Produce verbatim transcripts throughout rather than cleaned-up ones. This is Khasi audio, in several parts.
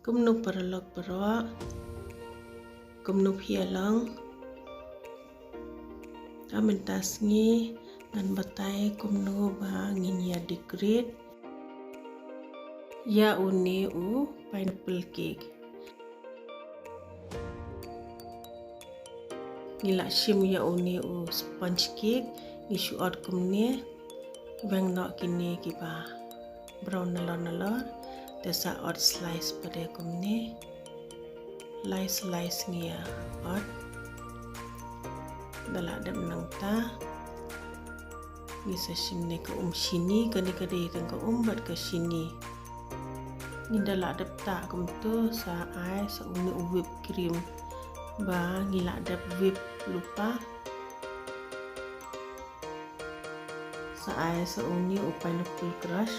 Kumno paralok baroh, kumno phi ïa long? Ha mynta sngi ngan batai kumno ba ngin ïa decorate ïa une u pineapple cake. Ngi la shim ïa une u sponge cake, ngi shu ot kumne, weng noh kine kiba brown nalor nalor, te sa ot slice pat kumne. Lai slice ngi ïa ot. Da la dep nangta, ngi sa shim ne ka um shini, kane ka dei tang ka um bad ka shini. Ngi da la dep tah kumto, sa ai sa une u whipped cream ba ngi la dep whip lypa. Sa ai sa une u pineapple crush.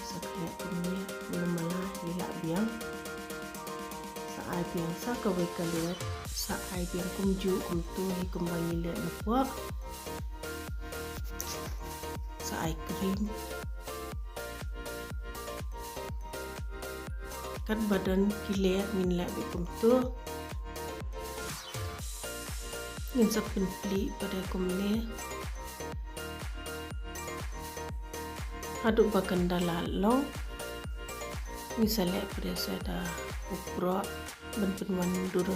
Sa khleh kumne, mala mala ngi lah biang. Sa ai biang sa kawei ka layer, sa ai biang kumjuh kumto hi kumba ngi leh napoh. Sa ai cream. Katba don ki leh ngin leh beit kumto. Ngin sa pynplie pat kumne. Haduh ba kan da la long, ngin sa leh pat sa da u proh ban pynwandur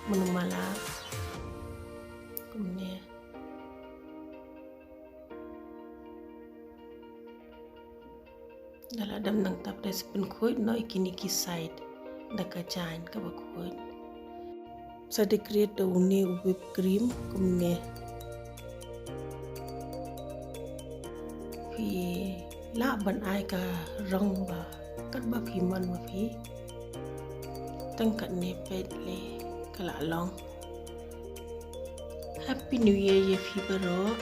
mala mala kumne. Da la dep nangta pat sa pynkhuid noh ïa kine ki side da ka jaiñ kaba khuid. Sa decorate da une u whipped cream kumne. Phi lah ban ai ka rong ba katba phi mon ma phi. Tang katne pat lei ka la long. Happy New Year ïa phi baroh.